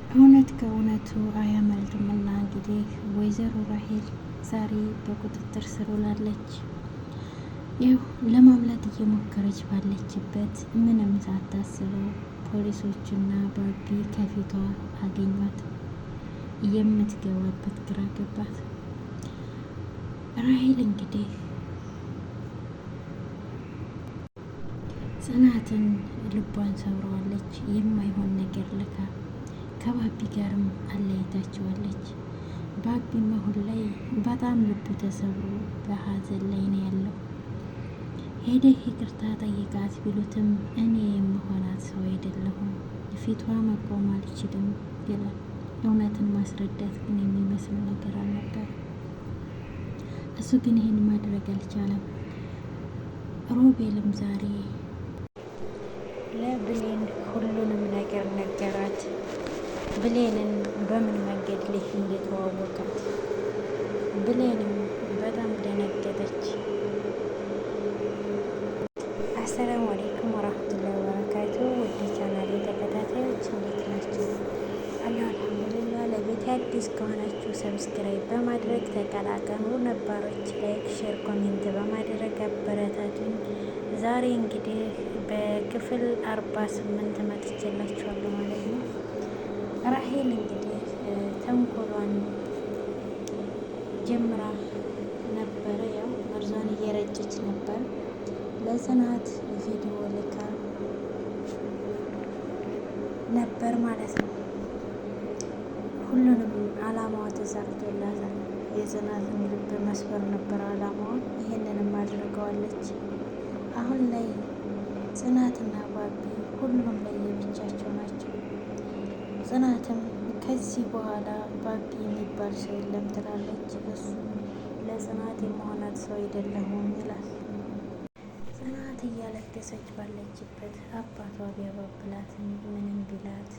እውነት ከእውነቱ አያመልጥምና እንግዲህ ወይዘሮ ራሄል ዛሬ በቁጥጥር ስር ውላለች። ያው ለማምለጥ እየሞከረች ባለችበት ምንም ሳታስበው ፖሊሶችና ባቢ ከፊቷ አገኟት። የምትገባበት ግራ ገባት። ራሄል እንግዲህ ጽናትን ልቧን ሰብረዋለች። የማይሆን ነገር ልካ ከባቢ ጋርም አለያይታቸዋለች። ባቢም አሁን ላይ በጣም ልቡ ተሰብሮ በሀዘን ላይ ነው ያለው። ሄደህ ይቅርታ ጠይቃት ቢሉትም እኔ የምሆናት ሰው አይደለሁም፣ ፊቷ መቆም አልችልም ይላል። እውነትን ማስረዳት ግን የሚመስል ነገር አልነበረም። እሱ ግን ይህን ማድረግ አልቻለም። ሮቤልም ዛሬ ለብሌን ሁሉንም ነገር ነገራት። ብሌንን በምን መንገድ ልህ እንደተዋወቃት ብሌንም በጣም ደነገጠች። السلام عليكم ورحمة الله وبركاته። ወደ ቻናሌ ተከታታዮች እንዴት ናቸው? አለሁ الحمد لله። ለቤት አዲስ ከሆናችሁ subscribe በማድረግ ተቀላቀሉ። ነባሮች like፣ share፣ comment በማድረግ አበረታቱኝ። ዛሬ እንግዲህ በክፍል 48 መጥቼላችኋለሁ ማለት ነው። ራሄል እንግዲህ ተንኮሏን ጀምራ ነበረ። ያው መርዟን እየረጨች ነበር። ለጽናት ቪዲዮ ልካ ነበር ማለት ነው። ሁሉንም አላማዋ ተሳክቶላታል። የጽናትን ልብ መስበር ነበር አላማዋ። ይህንንም አድርገዋለች። አሁን ላይ ጽናትና ባቢ ሁሉም ለየብቻቸው ናቸው። ጽናትም ከዚህ በኋላ ባቢ የሚባል ሰው የለም ትላለች። እሱም ለጽናት የመሆናት ሰው አይደለሁም ይላል። ጽናት እያለቀሰች ባለችበት አባቷ ቢያባብላት ምንም ቢላት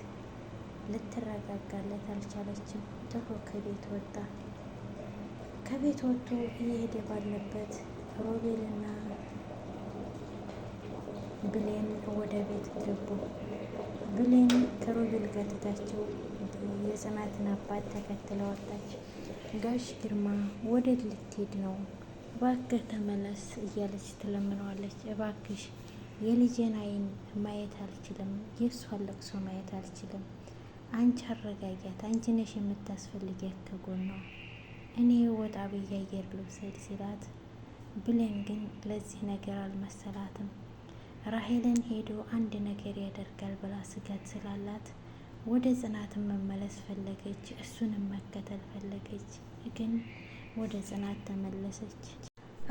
ልትረጋጋለት አልቻለችም። ጥሎ ከቤት ወጣ። ከቤት ወጥቶ እየሄደ ባለበት ሮቤልና ብሌን ወደ ቤት ገቡ። ብሌን ከሮቤል ጋር ትታቸው የጽናትን አባት ተከትለ ወጣች። ጋሽ ግርማ ወደ ልትሄድ ነው፣ እባክህ ተመለስ እያለች ትለምነዋለች። እባክሽ የልጄን ዓይን ማየት አልችልም፣ የእሷን ለቅሶ ማየት አልችልም። አንቺ አረጋጊያት፣ አንቺ ነሽ የምታስፈልጊያት ከጎኗ፣ እኔ ወጣ ብዬ አየር ልውሰድ ሲላት፣ ብሌን ግን ለዚህ ነገር አልመሰላትም። ራሄልን ሄዶ አንድ ነገር ያደርጋል ብላ ስጋት ስላላት ወደ ጽናትን መመለስ ፈለገች። እሱንም መከተል ፈለገች፣ ግን ወደ ጽናት ተመለሰች።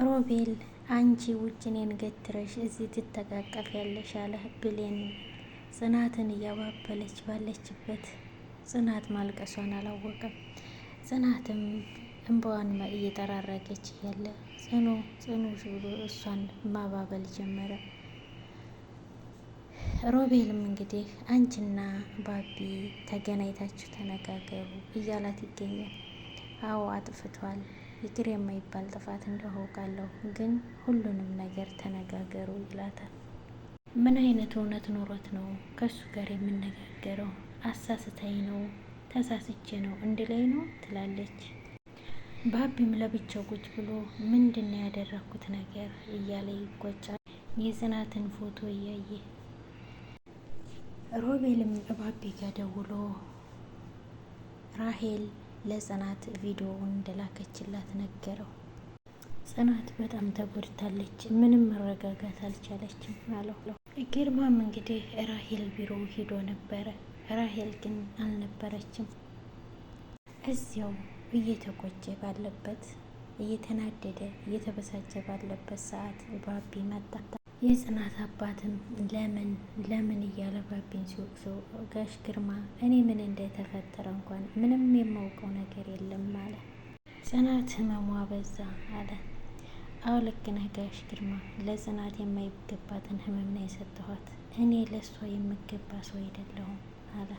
ሮቤል አንቺ ውጭ እኔን ገትረሽ እዚህ ትተቃቀፍ ያለሽ አለ ብሌን ጽናትን እያባበለች ባለችበት ጽናት ማልቀሷን አላወቀም። ጽናትም እንባዋን እየጠራረገች እያለ ጽኑ ጽኑ ብሎ እሷን ማባበል ጀመረ። ሮቤልም እንግዲህ አንቺና ባቢ ተገናኝታችሁ ተነጋገሩ እያላት ይገኛል። አዎ አጥፍቷል፣ ይቅር የማይባል ጥፋት እንደሆነ አውቃለሁ፣ ግን ሁሉንም ነገር ተነጋገሩ ይላታል። ምን አይነት እውነት ኖሮት ነው ከእሱ ጋር የምነጋገረው? አሳስታኝ ነው ተሳስቼ ነው እንድላይ ነው ትላለች። ባቢም ለብቻው ቁጭ ብሎ ምንድን ነው ያደረግኩት ነገር እያለ ይቆጫል። የጽናትን ፎቶ እያየ ሮቤልም ባቢ ጋ ደውሎ ራሄል ለጽናት ቪዲዮውን እንደላከችላት ነገረው። ጽናት በጣም ተጎድታለች፣ ምንም መረጋጋት አልቻለችም አለው። ግርማም እንግዲህ ራሄል ቢሮ ሂዶ ነበረ። ራሄል ግን አልነበረችም። እዚያው እየተቆጨ ባለበት እየተናደደ እየተበሳጨ ባለበት ሰዓት ባቢ መጣ። የጽናት አባትም ለምን ለምን እያለ ባቢን ሲወቅሰው ጋሽ ግርማ እኔ ምን እንደተፈጠረ እንኳን ምንም የማውቀው ነገር የለም አለ። ጽናት ህመሟ በዛ አለ። አዎ ልክ ነህ ጋሽ ግርማ፣ ለጽናት የማይገባትን ህመም ነው የሰጠኋት። እኔ ለእሷ የምገባ ሰው አይደለሁም አለ።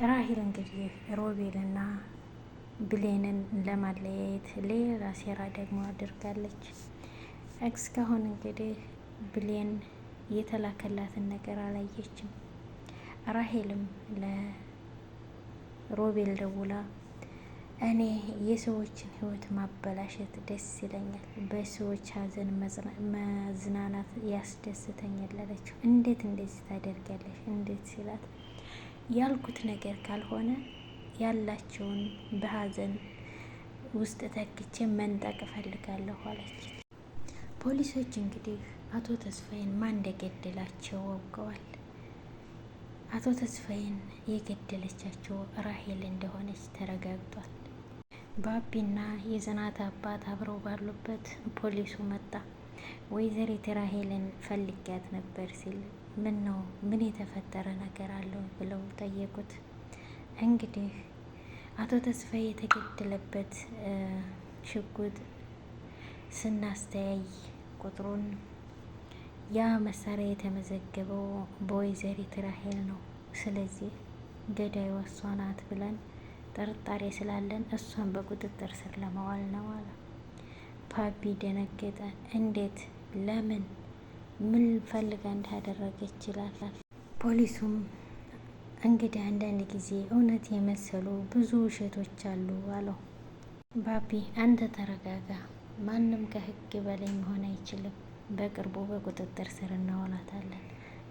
ራሂል እንግዲህ ሮቤልና ብሌንን ለማለያየት ሌላ ሴራ ደግሞ አድርጋለች። እስካሁን እንግዲህ ብሌን የተላከላትን ነገር አላየችም። ራሄልም ሮቤል ደውላ እኔ የሰዎችን ህይወት ማበላሸት ደስ ይለኛል፣ በሰዎች ሀዘን መዝናናት ያስደስተኛል አለችው። እንዴት እንደዚህ ታደርጊያለሽ? እንዴት ሲላት ያልኩት ነገር ካልሆነ ያላቸውን በሀዘን ውስጥ ተክቼ መንጠቅ እፈልጋለሁ አለች። ፖሊሶች እንግዲህ አቶ ተስፋዬን ማን እንደገደላቸው አውቀዋል። አቶ ተስፋዬን የገደለቻቸው ራሄል እንደሆነች ተረጋግጧል። ባቢና የጽናት አባት አብረው ባሉበት ፖሊሱ መጣ። ወይዘሪት ራሄልን ፈልጊያት ነበር ሲል ምን ነው ምን የተፈጠረ ነገር አለው ብለው ጠየቁት። እንግዲህ አቶ ተስፋዬ የተገደለበት ሽጉጥ ስናስተያይ ቁጥሩን ያ መሳሪያ የተመዘገበው በወይዘሪት ራሄል ነው። ስለዚህ ገዳዩ እሷ ናት ብለን ጥርጣሬ ስላለን እሷን በቁጥጥር ስር ለማዋል ነው አለ። ፓቢ ደነገጠ። እንዴት? ለምን? ምን ፈልጋ እንዳደረገ ይችላል። ፖሊሱም እንግዲህ አንዳንድ ጊዜ እውነት የመሰሉ ብዙ ውሸቶች አሉ አለው። ባቢ አንተ ተረጋጋ፣ ማንም ከህግ በላይ መሆን አይችልም። በቅርቡ በቁጥጥር ስር እናውላታለን።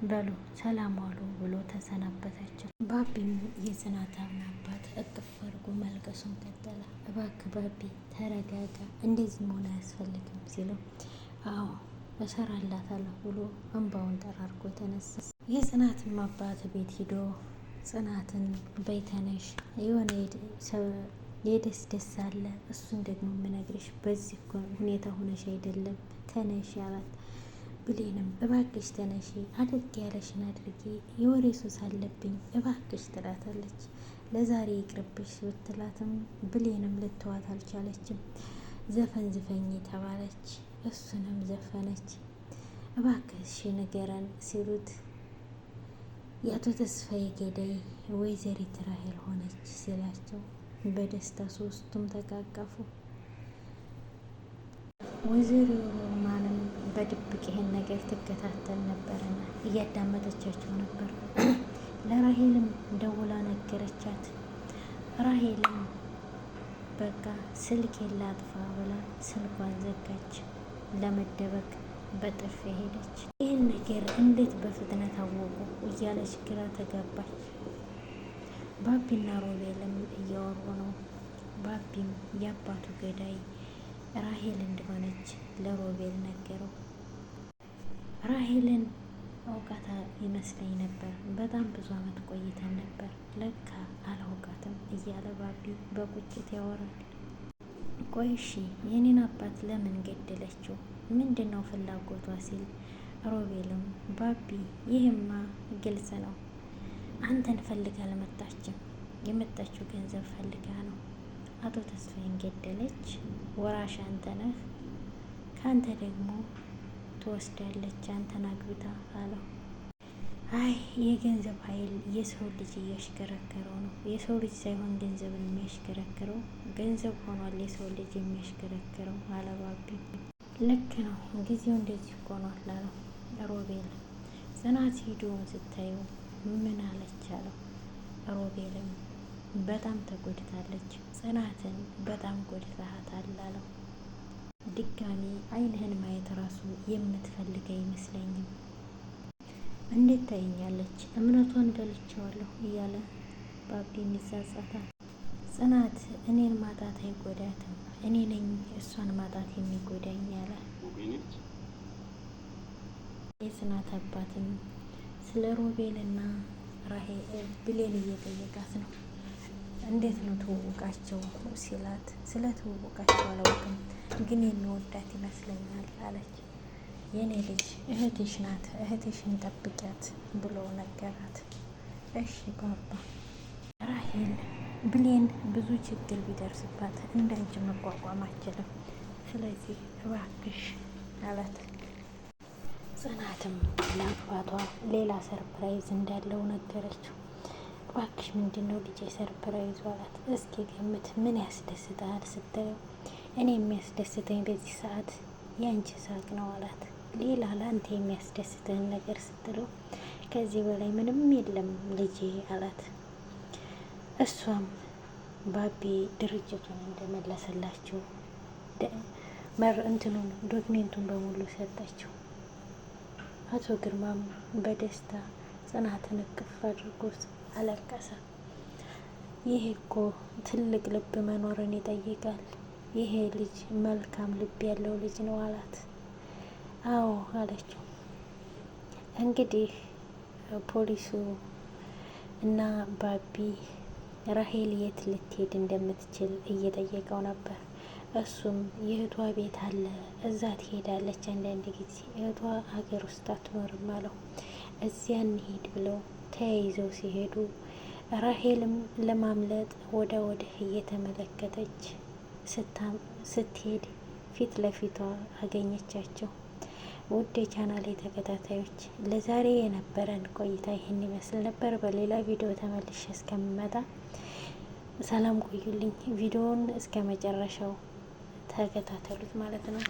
በሉ ሰላም ዋሉ ብሎ ተሰናበታቸው። ባቢም የጽናታን አባት እቅፍ አድርጎ ማልቀሱን ቀጠለ። እባክህ ባቢ ተረጋጋ፣ እንደዚህ መሆን አያስፈልግም ሲለው አዎ እሰራላታለሁ ብሎ እንባውን ጠራርጎ ተነሳ። የጽናትም አባት ቤት ሂዶ ጽናትን በይተነሽ የሆነ የደስ ደስ አለ እሱን ደግሞ የምነግርሽ በዚህ ሁኔታ ሆነሽ አይደለም ተነሽ አላት። ብሌንም እባክሽ ተነሺ፣ አድርጌ ያለሽን አድርጌ፣ የወሬ ሱስ አለብኝ እባክሽ ትላታለች። ለዛሬ ይቅርብሽ ብትላትም ብሌንም ልትዋት አልቻለችም። ዘፈን ዝፈኝ ተባለች፣ እሱንም ዘፈነች። እባክሽ ንገረን ሲሉት የአቶ ተስፋዬ ገዳይ ወይዘሪት ራሄል ሆነች ሲላቸው በደስታ ሶስቱም ተቃቀፉ። ወይዘሮ ሮማንም በድብቅ ይሄን ነገር ትከታተል ነበርና እያዳመጠቻቸው ነበር። ለራሄልም ደውላ ነገረቻት። ራሄልም በቃ ስልኬን ላጥፋ ብላ ስልኳን ዘጋች። ለመደበቅ በጥፊ ሄደች። ይህን ነገር እንዴት በፍጥነት አወቁ እያለች ግራ ተጋባች። ባቢና ሮቤልም እያወሩ ነው። ባቢም የአባቱ ገዳይ ራሄል እንደሆነች ለሮቤል ነገረው። ራሄልን አውቃታ ይመስለኝ ነበር፣ በጣም ብዙ አመት ቆይተን ነበር፣ ለካ አላውቃትም እያለ ባቢ በቁጭት ያወራል። ቆይ እሺ የኔን አባት ለምን ገደለችው? ምንድን ነው ፍላጎቷ? ሲል ሮቤልም ባቢ ይህማ ግልጽ ነው፣ አንተን ፈልጋ አልመጣችም፣ የመጣችው ገንዘብ ፈልጋ ነው። አቶ ተስፋዬን ገደለች። ወራሽ አንተ ነህ፣ ከአንተ ደግሞ ትወስዳለች አንተን አግብታ አለው። አይ የገንዘብ ኃይል የሰው ልጅ እያሽከረከረው ነው። የሰው ልጅ ሳይሆን ገንዘብን የሚያሽከረክረው ገንዘብ ሆኗል የሰው ልጅ የሚያሽከረክረው አለ ባቢ። ልክ ነው ጊዜው እንደዚህ ሆኗል አለው ሮቤል። ጽናት ሂዶ ስታየው ምን አለች አለው ሮቤልም በጣም ተጎድታለች። ጽናትን በጣም ጎድተሃታል አለው። ድጋሚ አይንህን ማየት ራሱ የምትፈልግ አይመስለኝም። እንዴት ታየኛለች? እምነቷን በልቼዋለሁ እያለ ባቢም ይጸጸታል። ጽናት እኔን ማጣት አይጎዳትም፣ እኔ ነኝ እሷን ማጣት የሚጎዳኝ አለ። የጽናት አባትም ስለ ሮቤልና ራሄል ብሌን እየጠየቃት ነው። እንዴት ነው ትውውቃቸው ሲላት፣ ስለ ትውውቃቸው አላውቅም ግን የሚወዳት ይመስለኛል አለች። የኔ ልጅ እህትሽ ናት፣ እህትሽን ጠብቂያት ብሎ ነገራት። እሺ ባባ። ራሄል ብሌን ብዙ ችግር ቢደርስባት እንዳንቺ መቋቋም አችልም፣ ስለዚህ እባክሽ አላት። ጽናትም ለአባቷ ሌላ surprise እንዳለው ነገረችው። እባክሽ ምንድን ነው ልጄ surprise ኡ አላት። እስኪ ገምት ምን ያስደስታል ስትለው እኔ የሚያስደስተኝ በዚህ ሰዓት ያንቺ ሳቅ ነው አላት። ሌላ ለአንተ የሚያስደስትህን ነገር ስትለው ከዚህ በላይ ምንም የለም ልጄ አላት። እሷም ባቢ ድርጅቱን እንደመለሰላቸው እንትኑን ዶክሜንቱን በሙሉ ሰጠችው። አቶ ግርማም በደስታ ጽናትን እቅፍ አድርጎት አለቀሰ። ይሄ እኮ ትልቅ ልብ መኖርን ይጠይቃል። ይሄ ልጅ መልካም ልብ ያለው ልጅ ነው አላት። አዎ አለችው። እንግዲህ ፖሊሱ እና ባቢ ራሄል የት ልትሄድ እንደምትችል እየጠየቀው ነበር። እሱም የእህቷ ቤት አለ እዛ ትሄዳለች፣ አንዳንድ ጊዜ እህቷ ሀገር ውስጥ አትኖርም አለው። እዚያ እንሂድ ብለው ተያይዘው ሲሄዱ ራሄልም ለማምለጥ ወደ ወዲህ እየተመለከተች ስትሄድ ፊት ለፊቷ አገኘቻቸው። ውድ የቻናሌ ተከታታዮች ለዛሬ የነበረን ቆይታ ይህን ይመስል ነበር። በሌላ ቪዲዮ ተመልሼ እስከምመጣ ሰላም ቆዩልኝ። ቪዲዮውን እስከ መጨረሻው ተከታተሉት ማለት ነው።